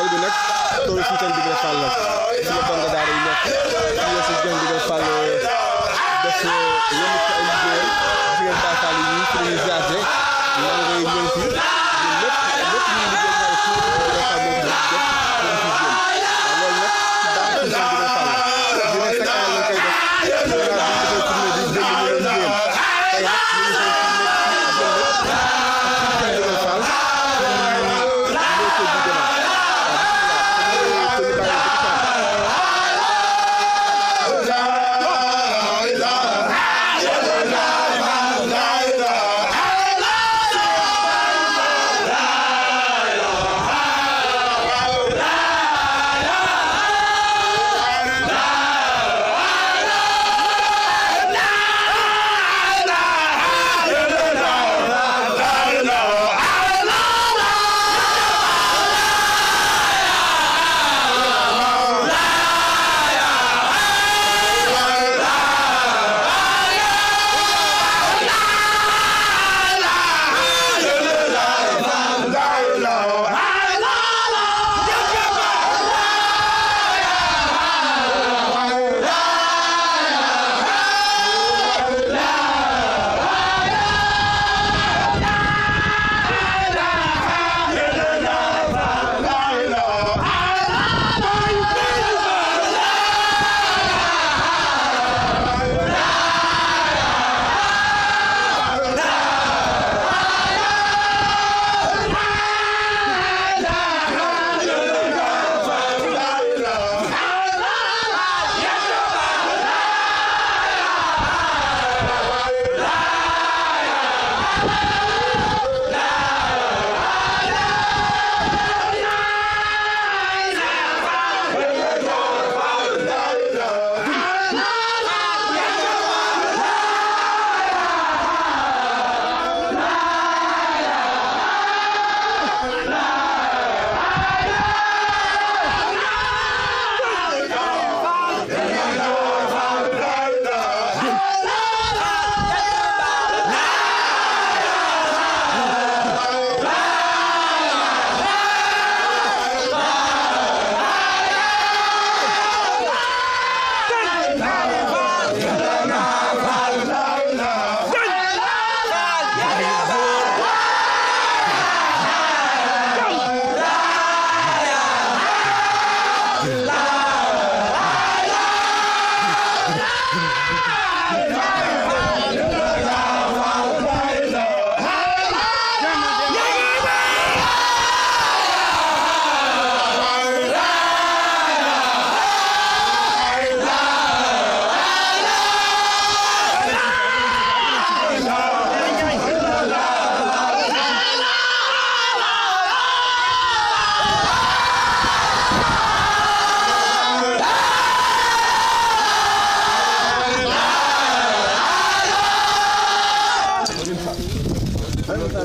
tool bi nag toolu si Dieng Ndigal Fall la si la donga daara yi nekk si Dieng Ndigal Fall def yenn ci ay liggéeyam si ngeen Baye Fall yi fi ñuy ziare maa ngi ñëw fi lépp ñu liggéey ñaari si Ndigal Fall moo ko def loolu nag ci baax si Dieng Ndigal Fall dina fekk na ñu koy def ñu defee tournée di jëm ñu leen liggéeyam tey nag ñu ngi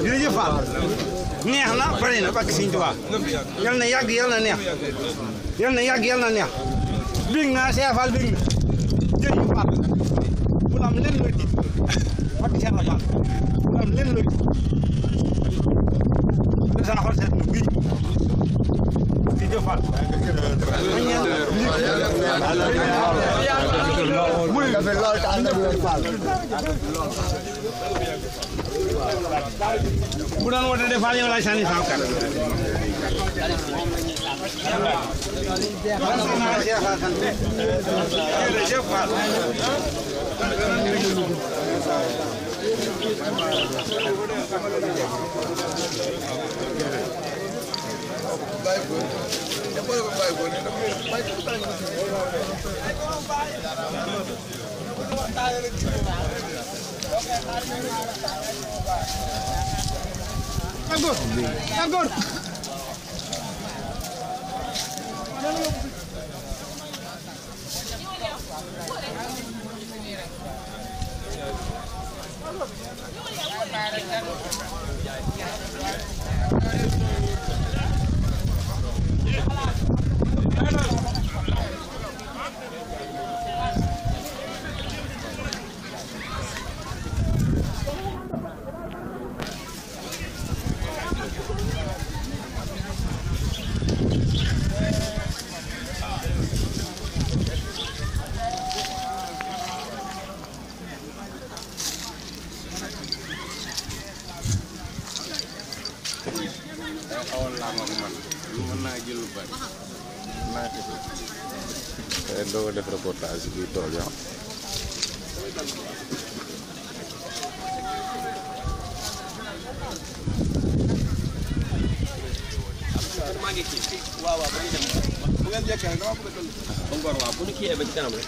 jërëjëf Fall neex na bari na bakk Sëñ Tuubaa yal na yàgg yal na neex yal na yàgg yal na neex bég naa Cheikh Fall bég na jërëjëf Fall bu am lenn looy tiit bakk Cheikh Fall bu am lenn looy tiit sa xol seet na bii jërëjëf Fall bu doon woote de Fall yow laay sànni sama kàddu jërëjëf Fall Agor mën naa jël lu bari naa def doo ko def reportage bi tool ya maa ngi kii waaw waaw bu ngeen jekkee dama bëgg a dal ba ngor waaw bu ñu kiyee ba ci kanam rek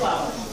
Wow.